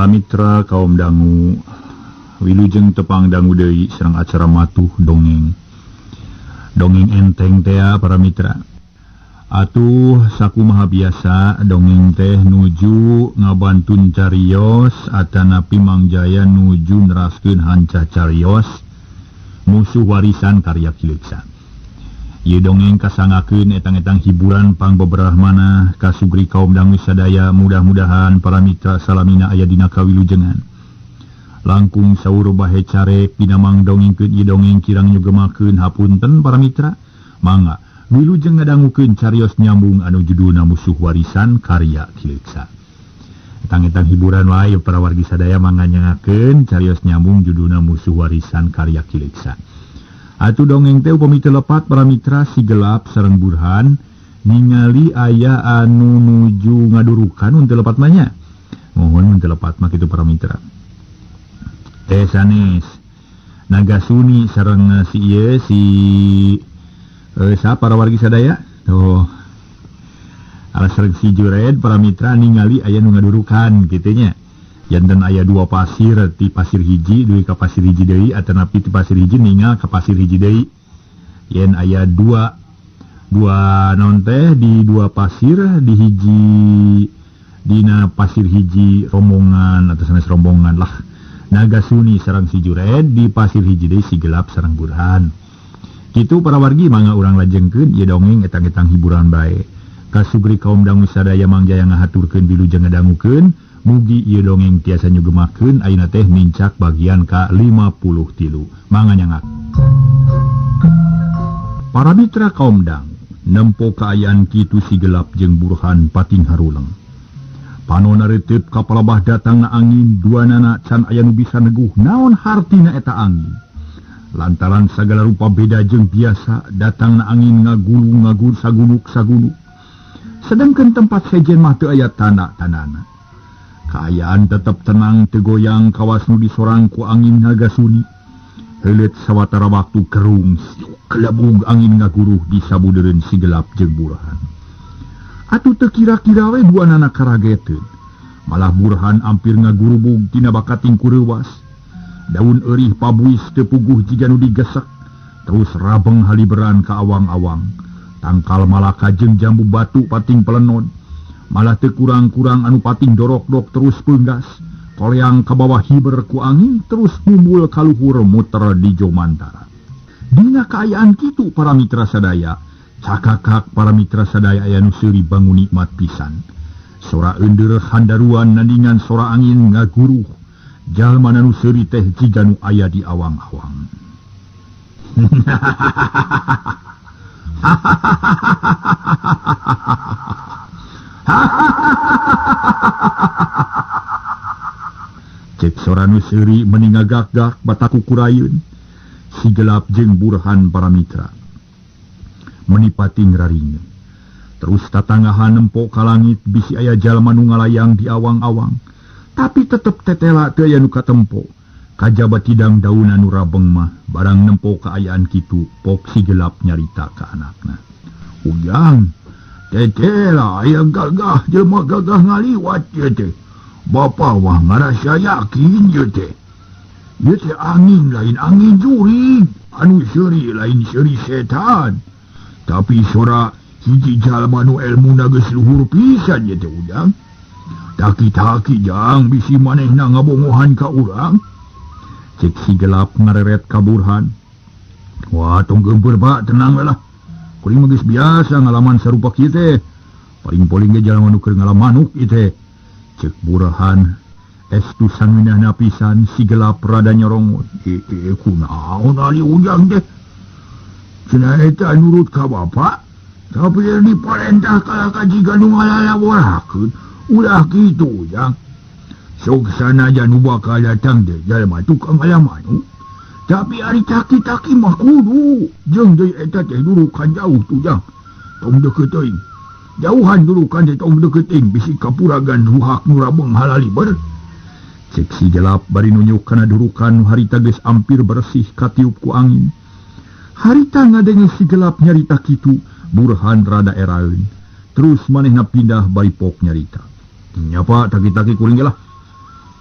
Para mitra kaum dangu wilujeng tepang dangu deui sareng acara matuh dongeng. Dongeng enteng tea para mitra. Atuh sakumaha biasa dongeng teh nuju ngabantun carios atanapi Mangjaya nuju neraskeun hanca carios musuh warisan karya Ki Leuksa. Ieu dongeng kasangakeun etang-etang hiburan pang beberapa kasugri kaum dangu sadaya, mudah-mudahan para mitra salamina aya dina kawilujengan. Langkung saur bahe carek dina mang dongengkeun ieu dongeng kirang nyugemakeun, hapunten para mitra. Mangga wilujeng ngadangukeun carios nyambung anu judulna Musuh Warisan karya Ki Leuksa. Etang-etang hiburan wae para wargi sadaya, mangga nyangakeun carios nyambung judulna Musuh Warisan karya Ki Leuksa. Atuh dongeng teh upami teu lepat para mitra, si gelap sareng Burhan ningali aya anu nuju ngadurukan, mun teu lepat mah nya. Mohon, mun teu lepat mah kitu para mitra. Teh sanes Nagasuni sareng si ieu si sa para wargi sadaya tuh ala sareng si Jured para mitra ningali aya nu ngadurukan kitu nya. Janten aya dua pasir, ti pasir hiji dugi ka pasir hiji deui atanapi ti pasir hiji ningal ka pasir hiji deui. Yen aya dua dua naon teh di dua pasir, di hiji dina pasir hiji rombongan atau sanes rombongan lah, Nagasuni sareng si Jured, di pasir hiji deui si gelap sareng Burhan kitu para wargi. Mangga urang lajengkeun ieu dongeng, etang-etang hiburan bae kasugri kaum dangu sadaya. Mangjaya ngahaturkeun wilujeng ngadangukeun, mugi ieu dongeng tiasa nyugemakeun. Ayeuna teh nincak bagian ka 53, mangga nyangak. Para mitra kaum dang, nempo kaayaan kitu si gelap jeung Burhan pating haruleng. Panona retep ka palabah datangna angin, dua nana can aya nu bisa neguh naon hartina eta angin. Lantaran sagala rupa beda jeung biasa, datangna angin ngagulung ngagur sagunuk sagunuk. Sedangkan tempat sejen mah teu aya tanda-tandana. Kaayaan tetep tenang, teu goyang kawas nu disorang ku angin Nagasuni. Heuleut sawatara waktu, kerung siuk kelebug angin ngaguruh di sabudeureun si gelap jeung Burhan. Atuh teu kira-kira we dua nana karageteun. Malah Burhan ampir ngagurubug tina bakating ku reuwas. Daun eurih pabuis teu puguh jiga nu digesek. Terus rabeng haliberan ka awang-awang. Tangkal malaka jeung jambu batu pating pelenod. Malah teu kurang-kurang anu pating dorok-dok terus peunggas. Koleang ka bawah hiber ku angin terus mumbul kaluhur muter di Jomantara. Dina kaayaan kitu para mitra sadaya, cakakak para mitra sadaya aya nu seuri bangun nikmat pisan. Sora eundeur handaruan nandingan sora angin ngaguruh. Jalma nu seuri teh jiga nu aya di awang-awang. Cek sora nu seuri meni ngagak-gak bataku kurayeun. Si gelap jeung Burhan para mitra meni pating raringeun. Terus tatanggahan nempo ka langit bisi aya jalma nu ngalayang di awang-awang. Tapi tetep tetela, teu aya nu katempo. Kajaba tidang daun anu rabeng mah. Barang nempo kaayaan kitu, pok si gelap nyarita ka anakna. "Ujang, tetela aya gagah, jelema gagah ngaliwat ieu teh. Bapa wah ngarasa yakin ieu teh. Ieu teh angin lain angin jurig, anu seuri lain seuri setan. Tapi sora hiji jalma nu elmuna geus luhur pisan ieu teh, Ujang. Taki-taki jang, bisi manehna ngabongohan ka urang." Cek si gelap ngareret ka Burhan. "Wah, tong geumpeur, Pak, tenang we lah. Kuring mah geus biasa ngalaman sarupa kieu teh. Paling-paling ge jalma nu keur ngalamanuk ieu teh." Cek Burhan. Estu sangeunahna pisan si gelap rada nyorongot. "Eh, kunaon ari Ujang teh? Cenah eta nurut ka bapa, tapi diparentah kalah ka jiga nu ngalalaborakeun. Ulah kitu, Ujang. Sok sanajan nu bakal datang teh jalma tukang ngalamanuk. Tapi ari taki-taki mah kudu. Jeung deui eta teh durukan jauh tuh, Jang. Tong deukeut teuing. Jauhan durukan teh, tong deukeut teuing, bisi kapuragan ruhak nu rabeng halaliber." Cek si gelap bari nunjuk kana durukan nu harita geus ampir bersih katiup ku angin. Harita ngadenge si gelap nyarita kitu, Burhan rada eraeun. Terus manehna pindah bari pok nyarita. "Nya, Pak, taki-taki kuring ge lah.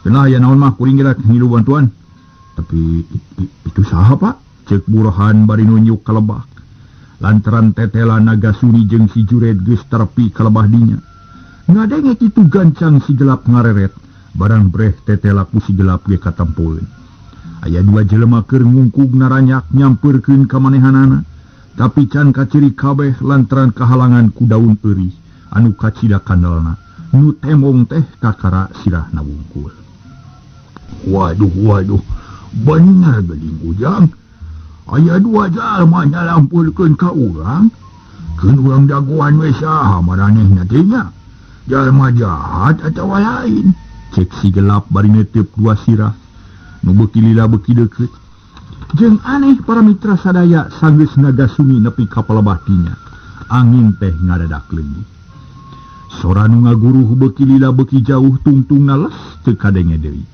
Keun aya naon mah kuring geura ngilu bantuan. Tapi itu saha Pak? Cek Burhan bari nunjuk ka lebah. Lantaran tetela Nagasuni jeung si Jured geus terepi ka lebah dinya. Ngadenge kitu gancang si gelap ngareret, barang breh tetela ku si gelap ge katempoeun. Aya dua jelema keur ngungkug naranyak nyampeurkeun ka manehanana, tapi can kaciri kabeh lantaran kahalangan ku daun eurih anu kacida kandelna. Nu temong teh kakara sirahna wungkul. Waduh waduh, bener geuning Ujang. Aya dua jalma nyalampurkeun ka urang. Keun urang dagoan we saha maranehna teh nya? Jalma jahat atawa lain? Cek si gelap bari netep dua sirah nu beuki lila beuki deukeut. Jeung aneh para mitra sadaya sanggeus Nagasuni nepi ka palebah dinya. Angin teh ngadadak leungit. Sora nu ngaguruh beuki lila beuki jauh tungtungna les teu kadenge deui.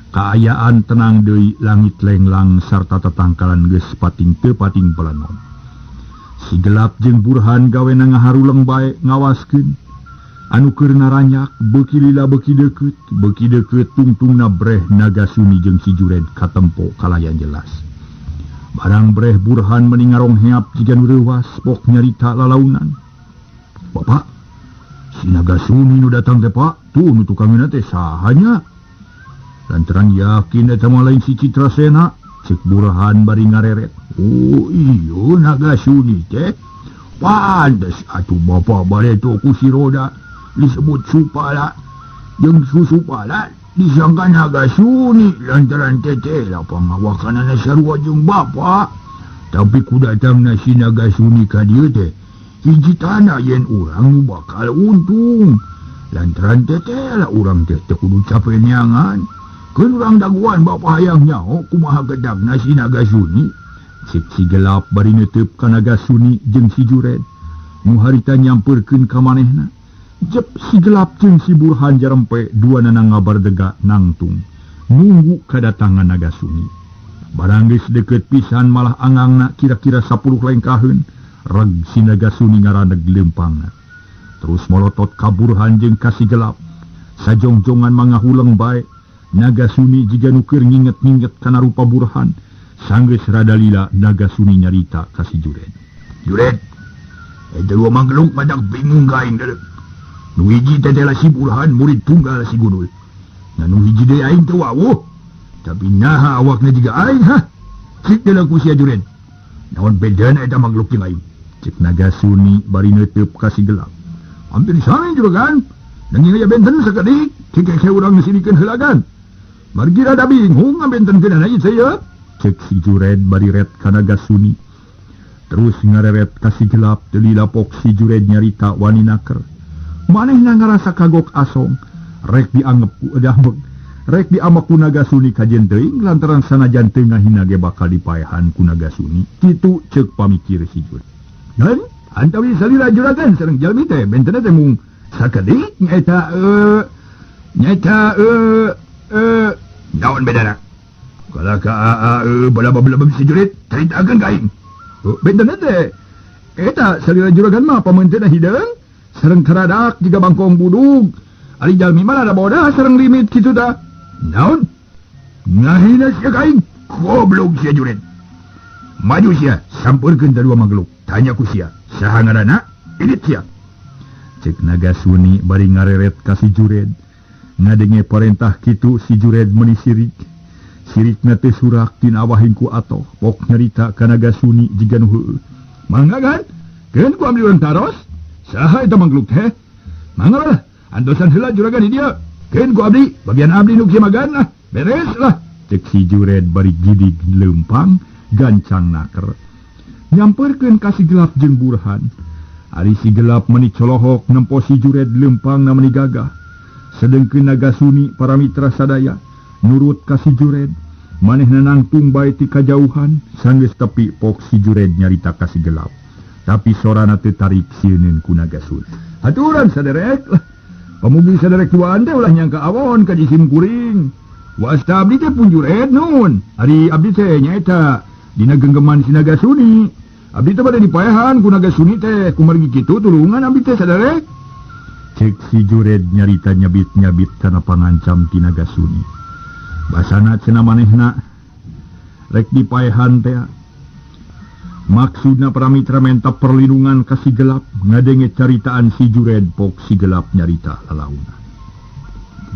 Kaayaan tenang deui, langit lenglang sarta tetangkalan geus pating teu pating pelenon. Si gelap jeung Burhan gawena ngaharuleng bae ngawaskeun. Anu keur naranyak beuki lila beuki deukeut tungtungna breh Nagasuni jeung si Jured katempo kalayan jelas. Barang breh Burhan meni ngarongheap jiga nu reuwas pok nyarita lalaunan. Bapak, si Nagasuni nu datang teh Pak, tuh nu tukangeuna teh saha nya? Lantaran yakin eta mah lain si Citrasena, cek Burhan bari ngareret. Oh iyo Nagasuni teh. Pantes atuh bapak bareto ku si Roda disebut Supala jeung Susupala disangka Nagasuni lantaran teteh lah pangawakanana sarua jeung bapak. Tapi ku datangna si Nagasuni ka dieu teh hiji tanda yen urang nu bakal untung. Lantaran teteh lah urang teh teu kudu capek neangan. Keun urang daguan bapak hayang nyaho kumaha gedagna si Nagasuni. Cek si gelap bari neuteub ka Nagasuni jeung si Jured nu harita nyampeurkeun ka manehna. Jep si gelap jeung si Burhan jarempe dua nana ngabardega nangtung nunggu kadatangan Nagasuni. Barang geus deukeut pisan malah angangna kira-kira 10 lengkaheun reg si Nagasuni ngaraneg leumpangna. Terus molotot ka Burhan jeung ka si gelap. Sajongjongan mangahuleng bae. Nagasuni jiga nu keur nginget-nginget kana rupa Burhan. Sanggeus rada lila Nagasuni nyarita ka si Jured. Jured, eta dua manggeluk madak bingung ka aing deuleu. Nu hiji teh adalah si Burhan murid tunggal si Gundul. Nah nu hiji deui aing teu wawuh. Tapi naha awakna jiga aing hah? Cik deuleu ku sia Jured. Naon bedana eta manggeluk jeung aing? Cek Nagasuni bari neuteub ka si gelap. Hampir sami juragan. Nanging aya benten sakedik, cek ke urang ngeusirikeun heula gan. Margi rada bingung ngabentenkeun ieu saya. Cek si Jured bari ret ka Nagasuni. Terus ngareret ka si gelap teu lilapok si Jured nyarita wani naker. Manehna ngarasa kagok asong, rek dianggep ku edah rek diamek ku Nagasuni kajen teuing lantaran sanajan teu ngahina ge bakal dipaehan ku Nagasuni. Kitu ceuk pamikir si Jured. Dan antawi salila juragan sareng jalmi teh bentenna teh mung sakedik nyaeta nyaeta naon bedana? Kalau ka bala bala si Jured caritakeun ka aing. Bentenna teh eta salila juragan mah pamenteuna hideung sareng karadak jiga bangkong budug. Ari jalmi mah rada bodas sareng limit kitu tah. Naon? Ngahina sia ka aing. Goblok sia Jured. Maju sia, sampeurkeun ka dua mageluk. Tanya ku sia, saha ngaranna? Indit sia. Cek Nagasuni bari ngareret ka si Jured. Ngadenge parentah kitu si Jured meuni sirik. Sirikna teh surak tina awahing ku atoh. Pok nyarita ka Nagasuni jiga nu heueuh. Mangga kan? Keun ku abdi urang taros? Saha eta manggeluk teh? Mangga lah, antosan heula juragan di dieu. Keun ku abdi, bagian abdi nu kieu magan lah. Beres lah. Cek si Jured bari gidig leumpang gancang naker. Nyamperkeun ka si gelap jeung Burhan. Ari si gelap meuni colohok nempo si Jured leumpangna meuni gagah. Sedengkeun Nagasuni para mitra sadaya nurut ka si Jured. Manehna nangtung bae ti kajauhan sanggeus tepi pok si Jured nyarita ka si gelap. Tapi sorana teu tarik sieuneun ku Nagasuni. Aturan saderek lah. Pamugi saderek duaan teh ulah nyangka awon ka jisim kuring. Wasta abdi teh pun Jured nun. Ari abdi teh nyaeta dina genggeman si Nagasuni. Abdi teh bade dipaehan ku Nagasuni teh kumargi kitu tulungan abdi teh saderek. Cek si Jured nyarita nyabit-nyabit kana pangancam ti Naga Suni. Basana cenah manehna rek dipaehan teh. Maksudna para mitra menta perlindungan ka si gelap ngadenge caritaan si Jured pok si gelap nyarita lalauna.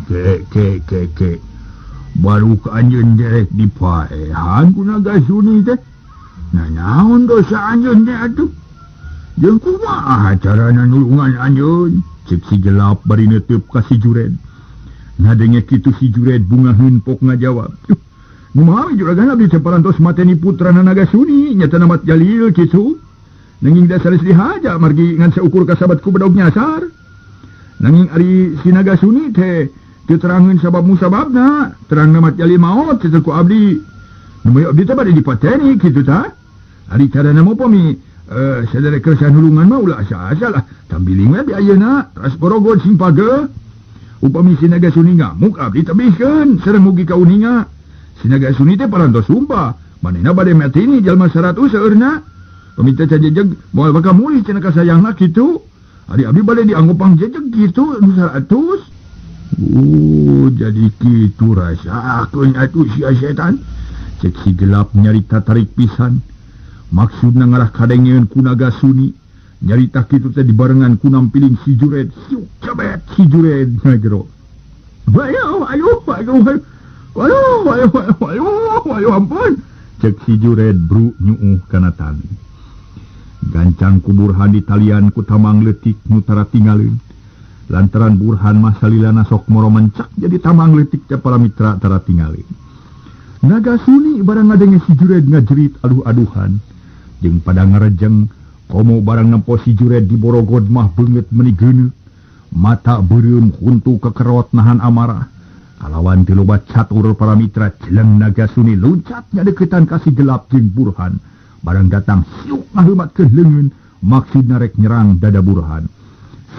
Ke ke ke ke baru ka anjeun rek dipaehan ku Naga Suni teh. Nah naon dosa anjeun teh atuh? Jeung kumaha carana nulungan anjeun? Cek si gelap bari neuteub ka si Jured. Ngadenge kitu si Jured bungaheun pok ngajawab. Nu mawi juragan abdi teh parantos mateni putrana Naga Suni nyata Mat Jalil kitu. Nanging da sanes dihaja margi ngan saukur kasabat ku bedog nyasar. Nanging ari si Naga Suni teh teu terangeun sabab musababna, terangna Mat Jalil maot kitu ku abdi. Nu mawi abdi teh bade dipateni kitu tah. Ari carana mah upami sadaya kersa nulungan mah ulah asa-asa lah. Tambiling we di ayeuna teras borogod sing pageuh. Upami si Naga Suni ngamuk abdi tebihkeun sareng mugi kauninga. Si Naga Suni teh parantos sumpah manehna bade mateni jalma 100 seueurna. Pami teh cajejeg moal bakal mulih cenah kasayangna kitu. Ari abdi bade dianggo pangjejeg kitu nu 100. Oh jadi kitu rasakeun atuh sia setan. Cek si gelap nyarita tarik pisan. Maksudna ngarah kadengeun ku Naga Suni. Nyarita kitu teh dibarengan ku nampiling si Jured. Siuk cabet si Jured ngagero. Ayo ayo ayo ayo ayo ayo ayo ampun. Cek si Jured bru nyuuh kana tali. Gancang ku Burhan ditalian ku tamang leutik nu tara tinggalin. Lantaran Burhan mah salilana sok moro mencak jadi tamang leutik teh para mitra tara tinggalin. Naga Suni barang ngadenge si Jured ngajerit aduh-aduhan. Jeung pada ngarejeng komo barang nempo si Jured di borogod mah beungeut meuni geuneuk. Mata beureum huntu kekerot nahan amarah. Kalawan ti loba catur para mitra jeleng Naga Suni loncat nyadeukeutan ka si gelap jeung Burhan. Barang datang siuk ngaheumatkeun leungeun maksudna rek nyerang dada Burhan.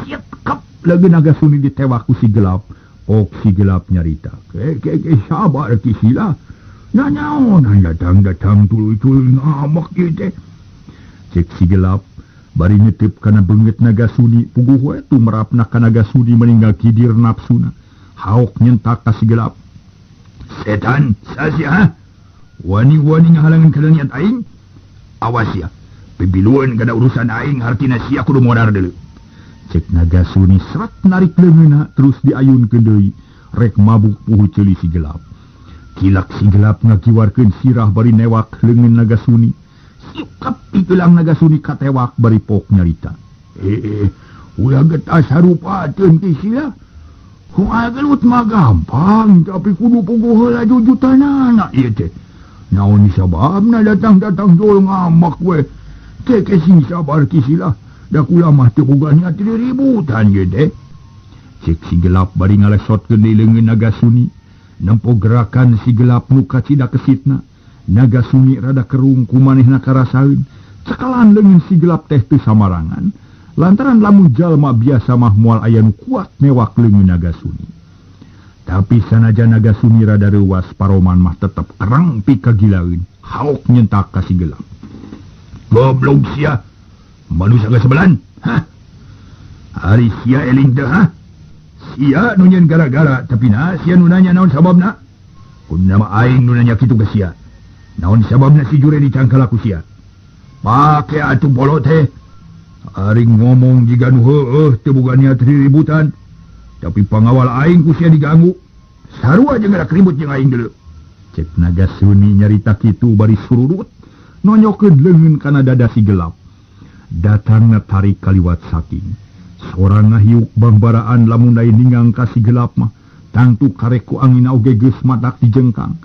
Siep kep leungeun Naga Suni ditewak ku si gelap. Ok si gelap nyarita. Ke ke ke sabar ki sila. Nanaonan datang-datang tuluy-tuluy ngamak ieu teh. Cek si gelap bari nyetep kana beungeut Naga Suni puguh we tumerapna ka Naga Suni meninggal kidir nafsuna. Haok nyentak ka si gelap. Setan sasia wani-wani ngahalangan kana niat aing. Awas ya pibilueun kana urusan aing hartina sia kudu modar deuleu. Cek Naga Suni seret narik leungeunna terus diayunkeun deui rek mabuk puhu ceuli si gelap. Kilak si gelap ngakiwarkeun sirah bari newak leungeun Naga Suni. Siukap ikelang Naga Suni katewak bari pok nyarita. Ulah getas harupateun ti sila. Hual gelut mah gampang tapi kudu puguh heula jujutanana ieu teh. Naon sababna datang-datang jol ngamak we. Teh sing sabar ki sila. Da kula mah teu boga niat ributan ieu teh. Cek si gelap bari ngalesotkeun deui leungeun Naga Suni. Nempo gerakan si gelap nu kacida kesitna. Naga Suni rada kerung ku manehna karasaeun. Cekalan leungeun si gelap teh teu samarangan. Lantaran lamun jalma biasa mah moal aya nu kuat newak leungeun Naga Suni. Tapi sanajan Naga Suni rada reuwas paroman mah tetep kereng pikagilaeun. Haok nyentak ka si gelap. Goblok sia. Manusia geus sebelan. Hah? Ari sia eling teh ha? Sia nu nyeun gara-gara tapi na sia nu nanya naon sababna? Kudu nama aing nu nanya kitu ka sia. Naon sababna si Jure dicangkal ku sia? Pake atuh bolot teh. Ari ngomong jiga nu heueuh teu boga niat riributan. Tapi pangawal aing ku sia diganggu. Sarua jeung gerak ribut jeung aing deuleu. Cek Naga Suni nyarita kitu bari sururut nonyokeun leungeun kana dada si gelap. Datangna tarik kaliwat saking. Sorang ngahiuk bangbaraan lamun lain ningang ka si gelap mah tangtu karek ku angin oge geus matak dijengkang.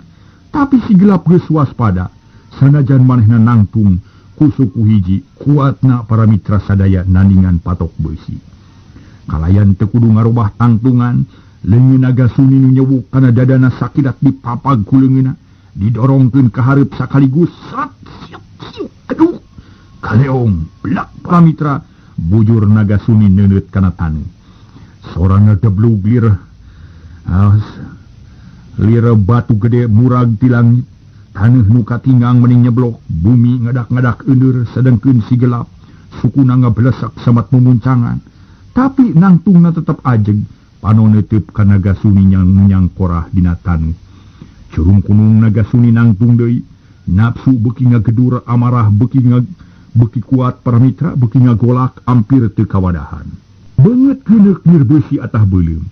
Tapi si gelap geus waspada. Sanajan manehna nangtung ku suku hiji kuatna para mitra sadaya nandingan patok beusi. Kalayan teu kudu ngarobah tangtungan, leungeun Naga Suni nu nyewuk kana dadana sakidat dipapag ku leungeunna, didorongkeun ka hareup sakaligus sret siuk siuk aduh. Kaleong blak para mitra bujur Naga Suni neuneut kana taneuh. Sorang ngageblug lir lir batu gede murag ti langit. Taneuh nu katinggang meni nyeblok, bumi ngadak-ngadak euneur sadengkeun si gelap. Sukuna ngablesak samat mumuncangan. Tapi nangtungna tetep ajeg panon neuteup ka Nagasuni nyangkorah dina tanu. Curung kunung Nagasuni nangtung deui, nafsu beuki ngagedur, amarah beuki kuat para mitra, beuki ngagolak ampir teu kawadahan. Beungeut geuneuk nirbeusi atah beuleum.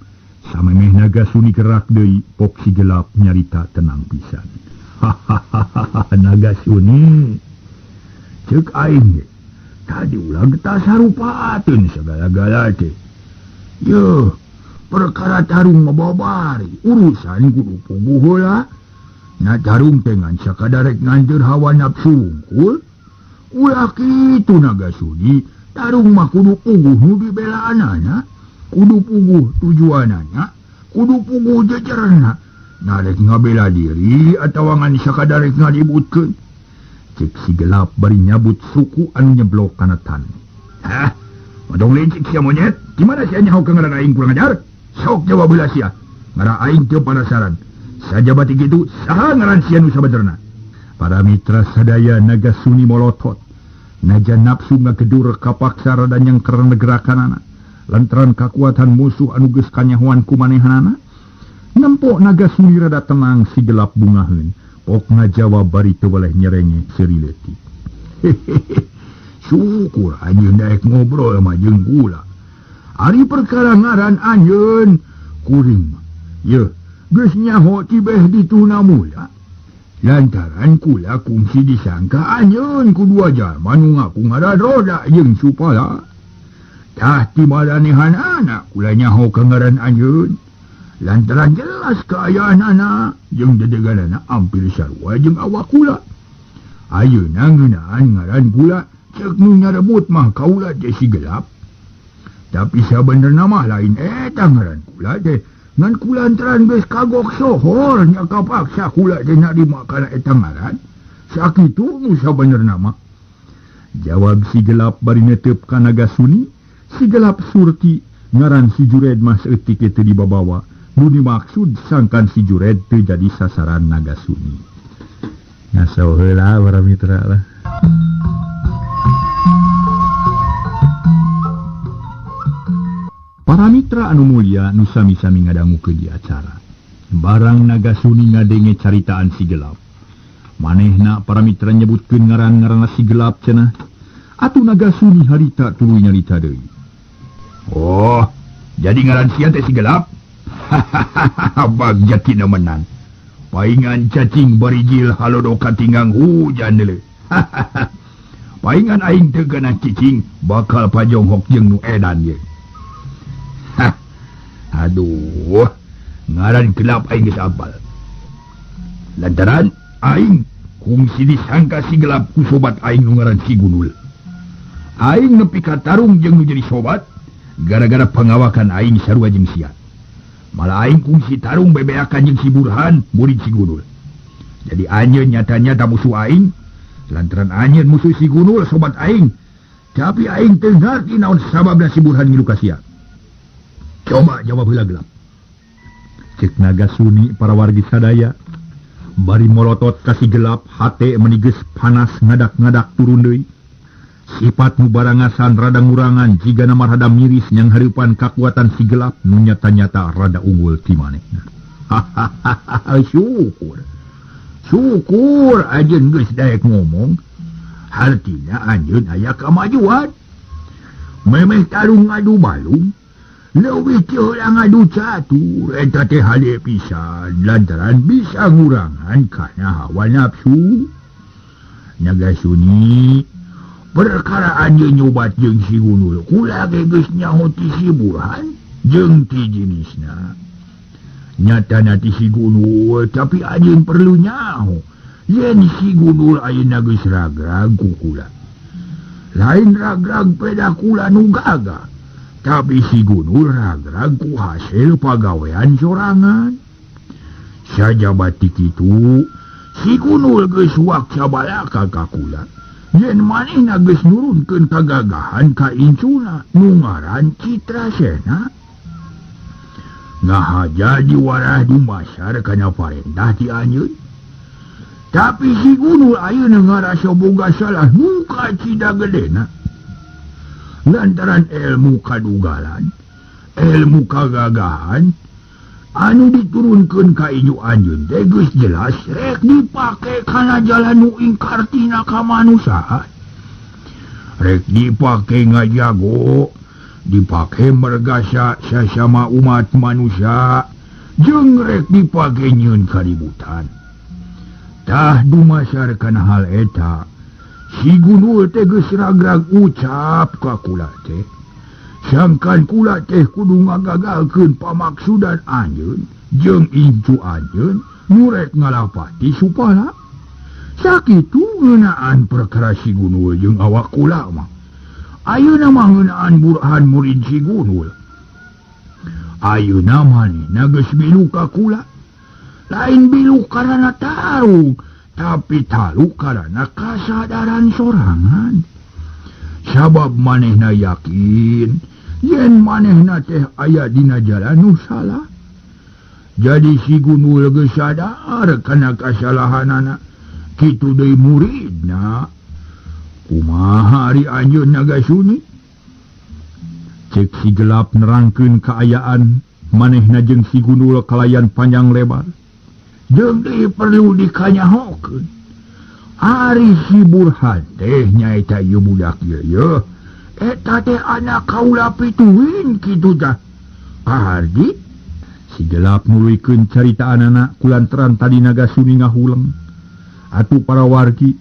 Samemeh Nagasuni gerak deui, pok si gelap nyarita tenang pisan. Hahaha, Nagasuni. Ceuk aing ge, tadi ulah getas sarupaateun sagala-gala teh. Yeuh, perkara tarung mah babari, urusan kudu puguh heula. Na tarung teh ngan sakadar rek nganteur hawa nafsu wungkul. Ulah kitu Nagasuni, tarung mah kudu puguh nu dibelaanana, kudu puguh tujuanana, kudu puguh jejerna. Narek ngabela diri atawa ngan sakadar rek ngaributkeun. Cek si gelap bari nyabut suku anu nyeblok kana taneuh. Hah? Madong licik sia monyet, gimana sia nyaho ka ngaran aing kurang ajar? Sok jawab heula sia. Ngaran aing teu panasaran. Sajabati kitu saha ngaran sia nu sabenerna? Para mitra sadaya Nagasuni molotot. Najan nafsu ngagedur kapaksa rada nyengker gerakanana. Lantaran kakuatan musuh anu geus kanyahoan ku manehanana. Nempo Nagasuni rada tenang si gelap bungaheun. Pok ngajawab bari teu weleh nyerenge seuri leutik. Syukur anjeun daek ngobrol mah jeung kula. Ari perkara ngaran anjeun kuring mah. Yeuh, geus nyaho tibeh dituna mula. Lantaran kula kungsi disangka anjeun ku dua jalma nu ngaku ngaran Roda jeung Supala. Tah ti maranehanana kula nyaho ka ngaran anjeun. Lantaran jelas kaayaanana jeung dedeganana ampir sarua jeung awak kula. Ayeuna ngeunaan ngaran kula ceuk nu nyarebut mah kaula teh si gelap. Tapi sabenerna mah lain eta ngaran kula teh. Ngan kulantaran geus kagok sohor nya kapaksa kula teh narima kana eta ngaran. Sakitu nu sabenerna mah. Jawab si gelap bari neteup ka Nagasuni. Si gelap surti ngaran si Jured mah saeutik teu dibabawa. Nu dimaksud sangkan si Jured teu jadi sasaran Nagasuni. Ngaso heula para mitra lah. Para mitra anu mulia nu sami-sami ngadangukeun di acara. Barang Nagasuni ngadenge caritaan si gelap. Manehna para mitra nyebutkeun ngaran-ngaranna si gelap cenah. Atuh Nagasuni harita tuluy nyarita deui. Oh, jadi ngaran sia teh si gelap? Hahaha, bagja tina menang. Paingan cacing barijil halodo katinggang hujan deuleu. Hahaha. Paingan aing teu kana cicing bakal pajonghok jeung nu edan ye. Hah. Aduh, ngaran gelap aing geus apal. Lantaran aing kungsi disangka si gelap ku sobat aing nu ngaran si Gundul. Aing nepi ka tarung jeung nu jadi sobat gara-gara pangawakan aing sarua jeung sia. Malah aing kungsi tarung bebeakan jeung si Burhan murid si Gundul. Jadi anjeun nyata-nyata musuh aing, lantaran anjeun musuh si Gundul sobat aing. Tapi aing teu ngarti naon sababna si Burhan ngilu ka sia. Coba jawab heula gelap. Cek Nagasuni para wargi sadaya bari molotot ka si gelap hate meuni geus panas ngadak-ngadak turun deui. Sifat nu barangasan rada ngurangan jigana mah rada miris nyang hareupan kakuatan si gelap nu nyata-nyata rada unggul ti manehna. Hahaha, syukur. Syukur anjeun geus daek ngomong. Hartina anjeun aya kamajuan. Memeh tarung ngadu balung, leuwih ti heula ngadu catur eta teh hade pisan lantaran bisa ngurangan kana hawa nafsu. Nagasuni perkara anjeun nyobat jeung si Gundul kula ge geus nyaho ti si Burhan jeung ti jenisna. Nyatana ti si Gundul tapi anjeun perlu nyaho yen si Gundul ayeuna geus ragrag ku kula. Lain ragrag peda kula nu gagah, tapi si Gundul ragrag ku hasil pagawean sorangan. Sajabati kitu si Gundul geus waksa balaka ka kula. Yen manehna geus nurunkeun kagagahan ka incuna nu ngaran Citrasena. Ngahaja diwarah dumasar kana parentah ti anjeun. Tapi si Gundul ayeuna ngarasa boga salah nu kacida gedena. Lantaran ilmu kadugalan, ilmu kagagahan anu diturunkeun ka incu anjeun teh geus jelas rek dipake kana jalan nu ingkar tina kamanusiaan. Rek dipake ngajago, dipake mergasa sasama umat manusia, jeung rek dipake nyieun kaributan. Tah dumasar kana hal eta, si Gundul teh geus ragrag ucap ka kula teh. Sangkan kula teh kudu ngagagalkeun pamaksudan anjeun jeung incu anjeun nu rek ngalapati Supala. Sakitu ngeunaan perkara si Gundul jeung awak kula mah. Ayeuna mah ngeunaan Burhan murid si Gundul. Ayeuna manehna geus milu ka kula. Lain bilu karana tarung, tapi talu karana kasadaran sorangan. Sabab manehna yakin yen manehna teh aya dina jalan nu salah. Jadi si Gundul geus sadar kana kasalahanana. Kitu deui muridna. Kumaha ari anjeun Nagasuni? Cek si gelap nerangkeun kaayaan manehna jeung si Gundul kalayan panjang lebar. Jeung deui perlu dikanyahokeun. Ari si Burhan teh nyaeta ieu budak ieu yeuh. Eta teh anak kaula pituin kitu tah. Kahardi si gelap nuluykeun caritaanana kulantaran tadi Nagasuni ngahuleng. Atuh para wargi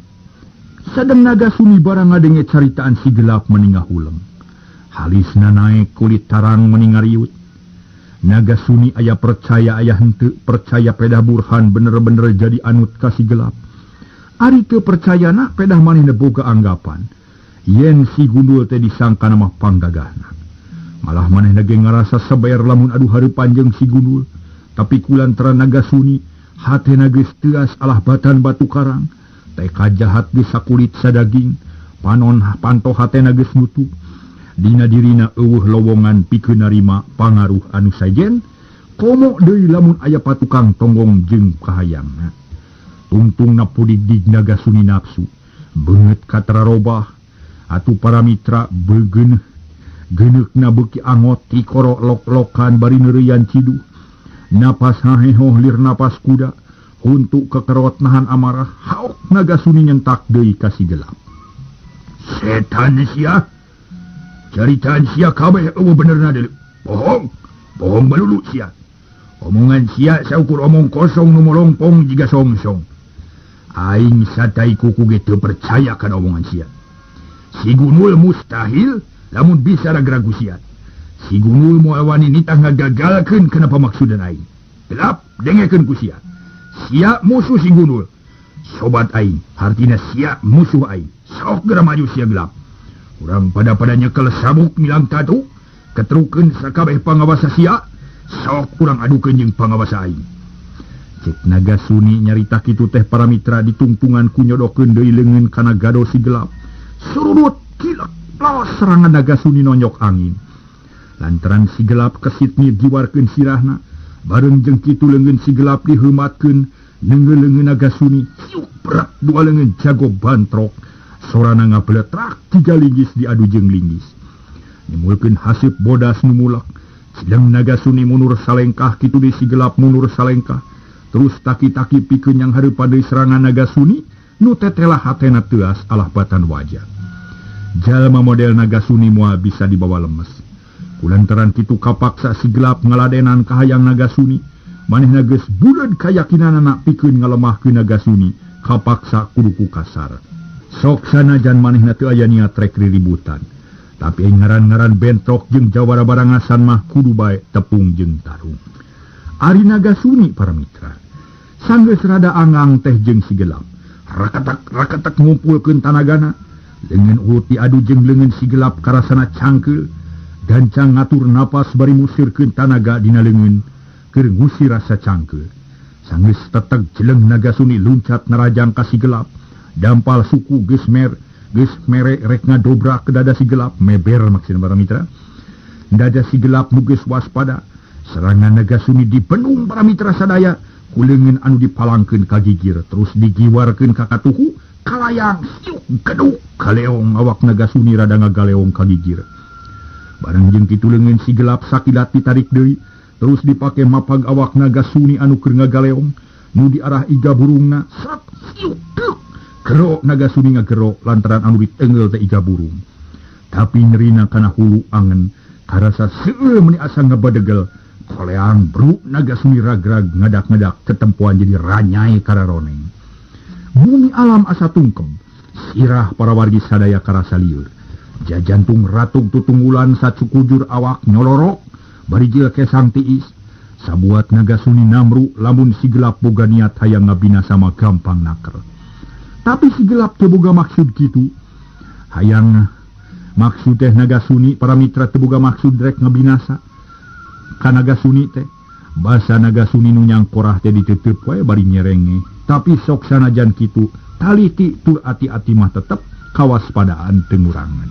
sadeng Nagasuni barang ngadenge caritaan si gelap meni ngahuleng. Halisna naek kulit tarang meni ngariut. Nagasuni aya percaya aya henteu percaya pedah Burhan bener-bener jadi anut ka si gelap. Ari teu percayana pedah manehna boga anggapan yen si Gundul teh disangkana mah panggagahna. Malah manehna ge ngarasa seber lamun adu hareupan jeung si Gundul. Tapi kulantaran Nagasuni hatena geus teuas alah batan batu karang, teka jahat geus sakulit sadaging, panon panto hatena geus nutup. Dina dirina eueuh lowongan pikeun narima pangaruh anu sajen, komo deui lamun aya patukang tonggong jeung kahayangna. Tungtungna pudig-dig Nagasuni nafsu, beungeut katararobah, atuh para mitra beugeuneuh. Geuneukna beuki angot tikoro lok-lokan bari neureuyan ciduh. Napas hahehoh lir napas kuda, huntu kekerot nahan amarah, haok Nagasuni nyentak deui ka si gelap. Setan sia! Caritaan sia kabeh eueuh benerna deui. Bohong, bohong melulu sia. Omongan sia saukur omong kosong nu molongpong jiga songsong. Aing satai kuku ge teu percaya kana omongan sia. Si Gundul mustahil lamun bisa ragu-ragu sia. Si Gundul moal wani nitah ngagagalkeun kana pamaksudan aing. Gelap dengekeun ku sia. Sia musuh si Gundul. Sobat aing, hartina sia musuh aing. Sok geura maju sia gelap. Urang pada-pada nyekel sabuk milang tatu, ketrukeun sakabeh pangawasa sia, sok urang adukeun jeung pangawasa aing. Cek Nagasuni nyarita kitu teh para mitra ditungtungan ku nyodokeun deui leungeun kana gado si gelap. Surudut kilek lawas serangan Nagasuni nonyok angin. Lantaran si gelap kesit ngiwarkeun sirahna, bareng jeung kitu leungeun si gelap diheumatkeun, neungeun leungeun Nagasuni ciuk berat dua leungeun jago bantrok. Sorana ngabeletrak tiga linggis diadu jeung linggis. Nimulkeun haseup bodas nu mulak. Cileng Nagasuni mundur salengkah kitu deui si gelap mundur salengkah. Terus taki-taki pikeun yang hareupan deui serangan Nagasuni nu tetelah hatena teuas alah batan wajah. Jalma model Nagasuni moal bisa dibawa lemes. Kulantaran kitu kapaksa si gelap ngaladenan kahayang Nagasuni. Manehna geus buleud kayakinanana pikeun ngalemahkeun Nagasuni, kapaksa kudu ku kasar. Sok sanajan manehna teu aya niat rek riributan. Tapi ngaran-ngaran bentrok jeung jawara barangasan mah kudu bae tepung jeung tarung. Ari Nagasuni para mitra, sanggeus rada angang teh jeung si gelap. Rakatak rakatak ngumpulkeun tanagana, leungeun urut diadu jeung leungeun si gelap karasana cangkeul, gancang ngatur napas bari musirkeun tanaga dina leungeun keur ngusir rasa cangkeul. Sanggeus teteg jeleng Nagasuni luncat narajang ka si gelap. Dampal suku geus mere rek ngadobrak ke dada si gelap, meber maksudna para mitra. Dada si gelap nu geus waspada, serangan Nagasuni dipenung para mitra sadaya, ku leungeun anu dipalangkeun ka gigir terus digiwarkeun ka katuhu, kalayang siuk geduk kaleong awak Nagasuni rada ngagaleong ka gigir. Bareng jeung kitu leungeun si gelap sakilat ditarik deui, terus dipake mapag awak naga suni anu keur ngagaleong nu diarah iga burungna. Sat siuk deuk. Gero naga suni ngagero lantaran anu ditenggel teh iga burung. Tapi nyerina kana hulu angen karasa seueur meuni asa ngabadegel. Koleang bruk naga suni ragrag ngadak-ngadak tetempoan jadi ranyai kararoneng. Bumi alam asa tungkem, sirah para wargi sadaya karasa lieur. Jajantung ratug tutunggulan sacukujur awak nyolorok bari jeung kesang tiis. Sabuat naga suni namru lamun si gelap boga niat hayang ngabinasa mah gampang naker. Tapi si gelap teu boga maksud kitu. Hayang maksud teh naga suni para mitra teu boga maksud rek ngabinasa. Ka naga suni teh basa naga suni nu nyangkorah teh ditetep wae bari nyerenge. Tapi sok sanajan kitu taliti tur ati-ati mah tetep kawaspadaan teu ngurangan.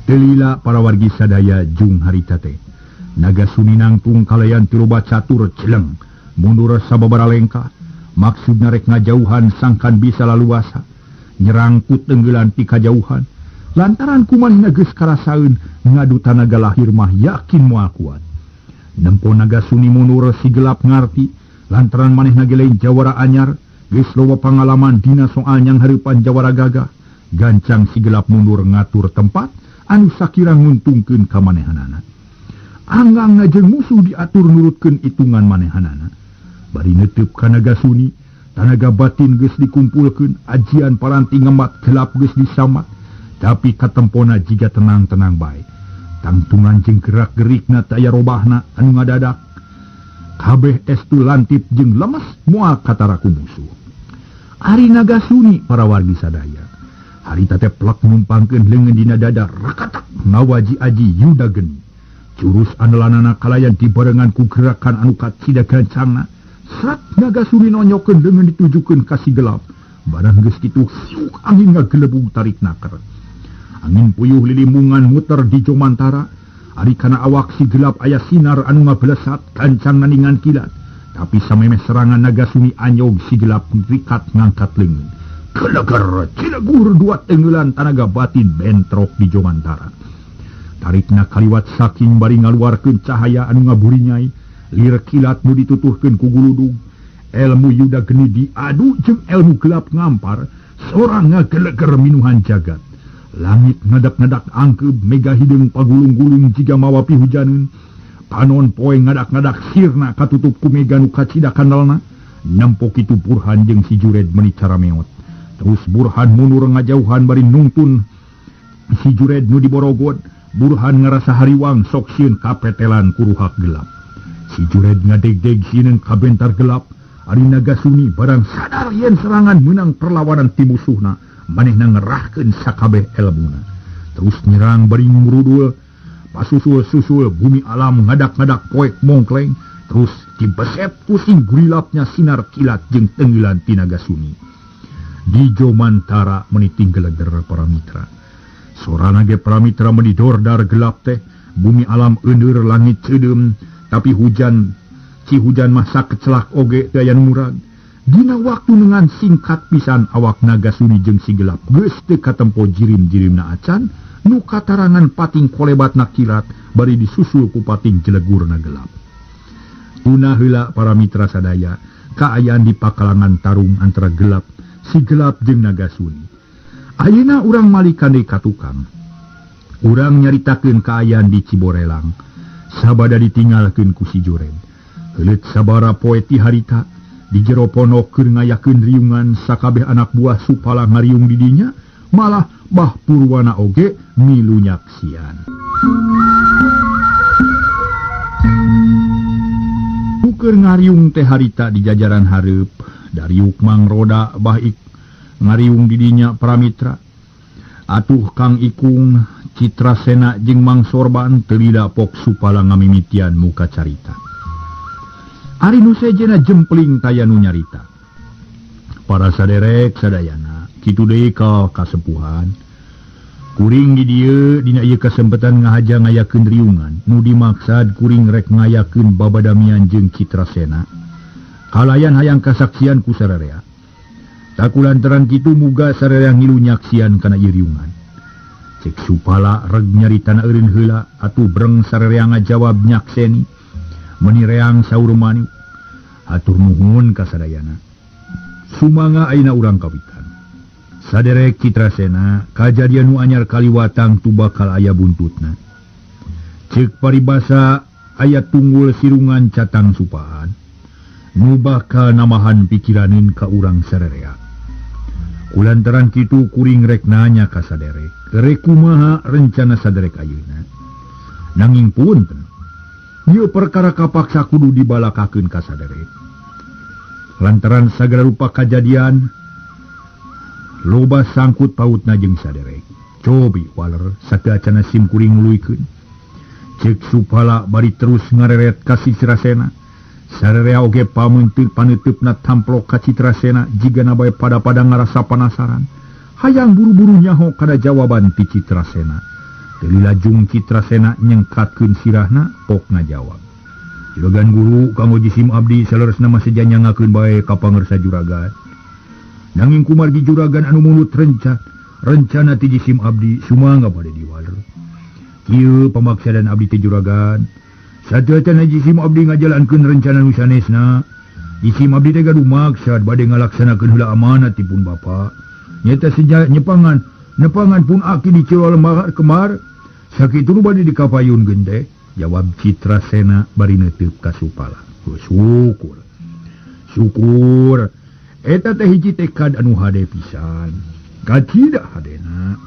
Teu lila para wargi sadaya jung harita teh. Naga suni nangtung kalayan ti loba catur celeng mundur sababaraha lengkah. Maksudna rek ngajauhan sangkan bisa laluasa nyerangkut tenggelan ti kajauhan. Lantaran kumanehna geus karasaeun ngadu tanaga lahir mah yakin moal kuat. Nempo naga suni mundur si gelap ngarti lantaran manehna ge lain jawara anyar geus loba pangalaman dina soal nyanghareupan jawara gagah. Gancang si gelap mundur ngatur tempat anu sakira nguntungkeun ka manehanana. Anggang jeung musuh diatur nurutkeun hitungan manehanana. Bari neuteub ka naga suni, tanaga batin geus dikumpulkeun, ajian paranti ngemat gelap geus disamat, tapi katempona jiga tenang-tenang bae. Tangtungan jeung gerak-gerikna teu aya robahna anu ngadadak. Kabeh estu lantip jeung lemes moal katara ku musuh. Ari naga suni para wargi sadaya. Harita teh plek numpangkeun leungeun dina dada rakatak ngawaji aji yuda geni. Jurus andalanana kalayan dibarengan ku gerakan anu kacida gancangna. Srat naga suni nonyokeun leungeun ditujukeun ka si gelap. Barang geus kitu siuk angin ngagelebug tarik naker. Angin puyuh lilimungan muter di jomantara. Ari kana awak si gelap aya sinar anu ngabelesat gancang naningan kilat. Tapi samemeh serangan naga suni anyog si gelap rikat ngangkat leungeun. Geleger cilegur dua tenggelan tanaga batin bentrok di jomantara. Tarikna kaliwat saking bari ngaluarkeun cahaya anu ngaburinyai, lir kilat nu ditutuhkeun ku guludug. Elmu yuda geni diadu jeung elmu gelap ngampar, sorang ngageleger minuhan jagat. Langit ngadak-ngadak angkeub, mega hideung pagulung-gulung jiga mawa pihujaneun. Panon poe ngadak-ngadak sirna katutup ku mega nu kacida kandalna. Nempo kitu Burhan jeung si Jured meuni carameot. Terus Burhan mundur ngajauhan bari nungtun si Jured nu diborogod. Burhan ngarasa hariwang sok sieun kapetelan ku ruhak gelap. Si Jured ngadegdeg sieun kabentar gelap. Ari naga suni barang sadar yen serangan meunang perlawanan ti musuhna, manehna ngerahkeun sakabeh elmuna. Terus nyerang bari ngurudul, pasusul-susul bumi alam ngadak-ngadak poek mongkleng, terus dibeset pusing gurilapnya sinar kilat jeung tenggilan ti naga suni. Di jomantara meniting geleger para mitra. Sorana ge para mitra meni dordar gelap teh, bumi alam euneur langit ceudeum, tapi hujan ci hujan mah sakecelak oge teu aya nu murag. Dina waktu dengan singkat pisan awak naga suni jeung si gelap geus teu katempo jirim-jirimna acan, nu katarangan pating kolebatna kilat bari disusul ku pating jelegurna gelap. Tuna heula para mitra sadaya, kaayaan di pakalangan tarung antara gelap si gelap jeung naga suni. Ayeuna urang malikan deui ka tukang. Urang nyaritakeun kaayaan di Ciborelang. Sabada ditinggalkeun ku si Jured. Heuleut sabara poe ti harita di jero pondok keur ngayakeun riungan sakabeh anak buah Supala ngariung di dinya, malah Bah Purwana oge milu nyaksian. Keur ngariung teh harita di jajaran hareup, dariuk Mang Roda Bah Ik ngariung di dinya para mitra. Atuh Kang Ikung, Citra Sena jeung Mang Sorban teu lila pok Supala ngamimitian muka carita. Ari nu sejenna jempling taya nu nyarita. Para saderek sadayana kitu deui ka kasepuhan. Kuring di dieu dina ieu kasempatan ngahaja ngayakeun riungan nu dimaksad kuring rek ngayakeun babadamian jeung Citra Sena. Kalayan hayang kasaksian ku sararea. Takulantaran kitu muga sararea ngilu nyaksian kana ieu riungan. Cek Supala reg nyaritana eureun heula atuh breng sarerea ngajawab nyakseni meuni reang saur maniuk. Hatur nuhun ka sadayana. Sumangga ayeuna urang kawitan. Saderek Citrasena kajadian nu anyar kaliwatang tu bakal aya buntutna. Cek paribasa aya tunggul sirungan catang supaan. Nu bakal namahan pikiranin ka urang sarerea. Kulantaran kitu kuring rek nanya ka saderek, rek kumaha rencana saderek ayeuna. Nanging punten, ieu perkara kapaksa kudu dibalakakeun ka saderek. Lantaran sagala rupa kajadian loba sangkut pautna jeung saderek. Cobi waler sateuacanna sim kuring nuluykeun. Cek Supala bari terus ngareret ka Citrasena. Sarerea oge pameunteuk paneuteup tamplok ka Citrasena jigana bae pada-pada ngarasa panasaran. Hayang buru-buru nyaho kana jawaban ti Citrasena. Teu lajung Citrasena nyengkatkeun sirahna pok ngajawab. Juragan guru kanggo jisim abdi saleresna mah seja nyangakeun bae ka pangersa juragan. Nanging kumargi juragan anu mulut rencana ti jisim abdi sumangga bade diwaler. Kieu pamaksadan abdi teh juragan. Sateuacan jisim abdi ngajalankeun rencana nu sanesna. Jisim abdi teh gaduh maksad bade ngalaksanakeun heula amanat ti pun bapa. Nyata seja nepangan pun aki di Ciloa Lembar kemar. Sakitu nu bade dikapayunkeun teh. Jawab Citrasena bari neuteub ka Supala. Syukur. Syukur. Eta teh hiji tekad anu hade pisan. Kacida hadena.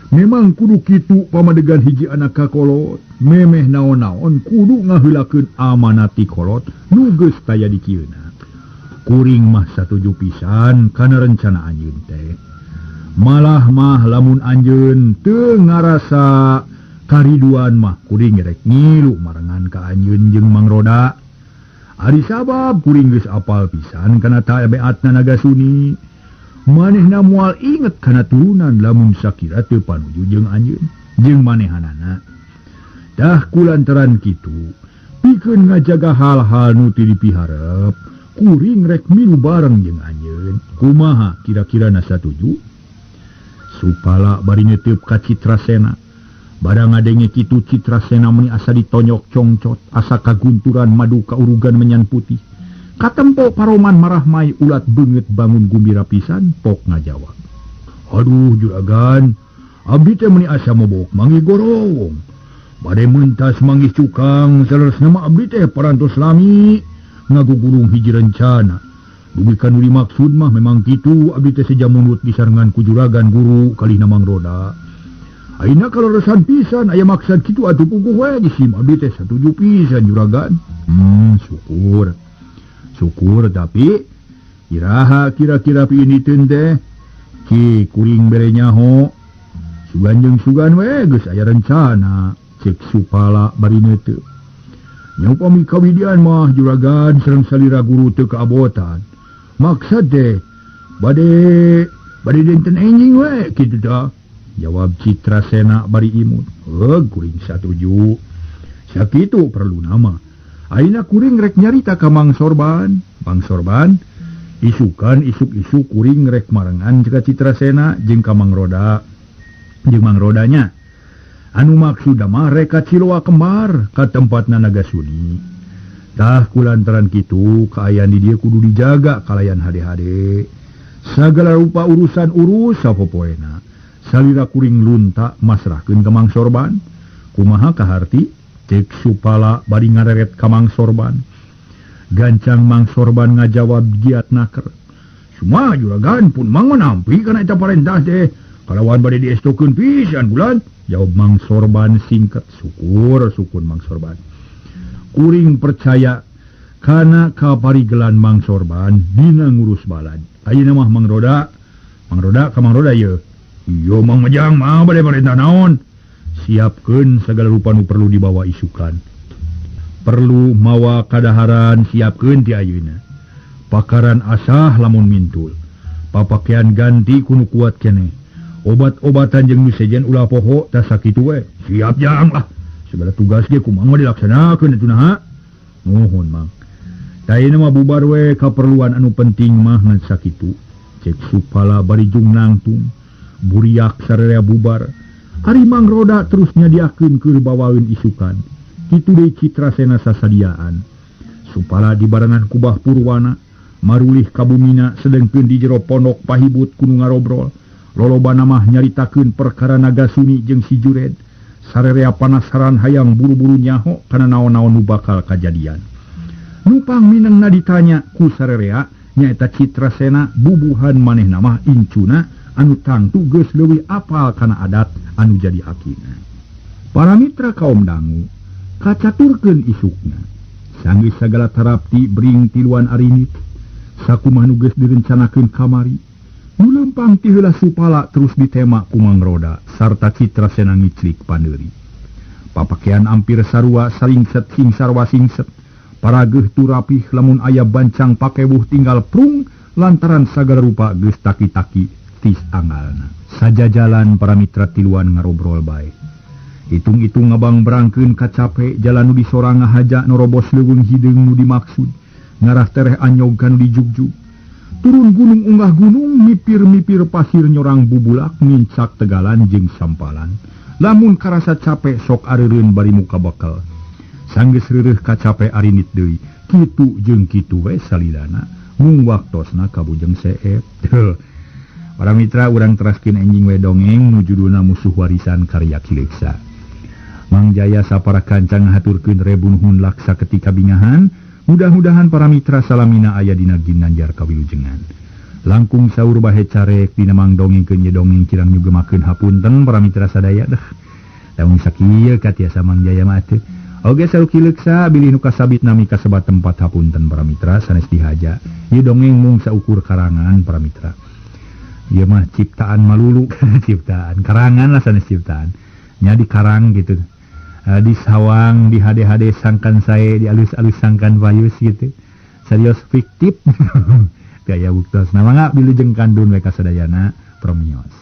Memang kudu kitu pamadegan hiji anak kakolot. Memeh naon-naon kudu ngaheulakeun amanat ti kolot nu geus taya di kieuna. Kuring mah satuju pisan kana rencana anjeun teh. Malah mah lamun anjeun teu ngarasa kariduan mah kuring rek ngilu marengan ka anjeun jeung Mang Roda. Ari sabab kuring geus apal pisan kana tabeatna Nagasuni. Manehna moal inget kana turunan lamun sakira teu panuju jeung anjeun jeung manehanana. Dah kulantaran kitu pikeun ngajaga hal-hal nu teu dipiharep kuring rek milu bareng jeung anjeun. Kumaha kira-kira na satuju? Supala bari neuteub ka Citrasena. Barang ngadenge kitu Citrasena meuni asa ditonyok congcot, asa kagunturan madu kaurugan menyan putih. Katempo paroman marahmai ulat beungeut bangun gumbira pisan pok ngajawab. Aduh juragan, abdi teh meuni asa mobok manggih gorowong. Bade mentas manggih cukang, saleresna mah abdi teh parantos lami ngagugulung hiji rencana. Dugi ka nu dimaksud mah memang kitu abdi teh seja munut disarengan ku juragan guru kalihna Mang Roda. Ayeuna kaleresan pisan aya maksad kitu atuh puguh we jisim abdi teh satuju pisan juragan. Syukur. Syukur tapi iraha kira-kira piiniteun teh ki kuring bere nyaho. Sugan jeung sugan we geus aya rencana. Cek Supala bari neuteub. Nya upami kawidian mah juragan sareng salira guru teu kaabotan. Maksad teh bade dinten enjing we kitu tah. Jawab Citrasena bari imut. Heuh kuring satuju. Sakitu perlu nama. Ayeuna kuring rek nyarita ka Mang Sorban. Mang Sorban isukan isuk-isuk kuring rek marengan ka Citrasena jeung ka Mang Roda. Jeung Mang Rodanya. Anu maksudna mah rek ka Ciloa Kembar ka tempatna Nagasuni. Tah kulantaran kitu kaayaan di dieu kudu dijaga kalayan hade-hade. Sagala rupa urusan urus sapopoena. Salira kuring lunta masrahkeun ka Mang Sorban. Kumaha kaharti? Cek Supala bari ngareret ka Mang Sorban. Gancang Mang Sorban ngajawab giat naker. Suma juragan pun Mang nampi kana eta parentah teh. Kalawan bade diestokeun pisan bulan. Jawab Mang Sorban singkat. Syukur syukur Mang Sorban. Kuring percaya kana kaparigelan Mang Sorban dina ngurus balad. Ayeuna mah Mang Roda. Mang Roda ka Mang Roda ieu. Iyo Mang Majang mah bade parentah naon? Siapkeun sagala rupa nu perlu dibawa isukan. Perlu mawa kadaharan siapkeun ti ayeuna. Pakaran asah lamun mintul. Papakean ganti kudu kuat keneh. Obat-obatan jeung nu sejen ulah poho tah sakitu we. Siap jang lah. Segala tugas ge kumaha dilaksanakeun atuh naha. Nuhun Mang. Tah ayeuna mah bubar we kaperluan anu penting mah ngan sakitu. Cek Supala bari jung nangtung. Buriak sararea bubar. Ari Mangroda terus nyadiakeun keur bawaeun isukan. Kitu deui Citrasena sasadiaan. Supala dibarengan ku Bah Purwana marulih ka bumina sedengkeun di jero pondok pahibut kudu ngarobrol. Lolobana mah nyaritakeun perkara Nagasuni jeung si Jured. Sarerea panasaran hayang buru-buru nyaho kana naon-naon nu bakal kajadian. Nu pangminengna ditanya ku sarerea nyaeta Citrasena bubuhan manehna mah incuna anu tangtu geus leuwih apal kana adat anu jadi akina. Para mitra kaum dangu kacaturkeun isukna. Sanggeus sagala tarapti bring tiluan arinit. Sakumaha nu geus direncanakeun kamari. Nu leumpang ti heula Supala terus ditema ku Mangroda sarta Citrasena ngiclik paneuri. Papakean ampir sarua saringset sing sarwa singset. Parageuh turapih lamun aya bancang pakewuh tinggal prung lantaran sagala rupa geus taki-taki tis anggalna. Sajajalan para mitra tiluan ngarobrol bae. Hitung-hitung ngabang berangkeun kacape jalan nu disorang ngahaja norobos leuweung hideung nu dimaksud. Ngarah tereh anyog kanu dijugjug. Turun gunung unggah gunung mipir-mipir pasir nyorang bubulak nincak tegalan jeung sampalan. Lamun karasa capek sok areureun bari muka bekel. Sanggeus reureuh kacape arinit deui. Kitu jeung kitu we salilana. Mung waktosna kabujeng seep. Para mitra urang teraskeun enjing we dongeng nu judulna Musuh Warisan karya Ki Leuksa. Mang Jaya sapara kanca ngahaturkeun rebu nuhun laksa ketika bingahan. Mudah-mudahan para mitra salamina aya dina ginanjar kawilujengan. Langkung saur bahe carek dina mang dongengkeun ye dongeng kirang nyugemakeun hapunten para mitra sadaya deh. Lamun sakieu katiasa Mang Jaya mah atuh. Oge saur Ki Leuksa bilih nu kasabit nami kasebat tempat hapunten para mitra sanes dihaja. Ieu dongeng mung saukur karangan para mitra. Ieu mah ciptaan malulu ciptaan karangan lah sanes ciptaan. Nya dikarang gitu. Di sawang di hade-hade sangkan sae di alus-alus sangkan payus gitu. Serius fiktif. Gaya buktos. Nah mangga bilujeng kandun we kasadayana promios.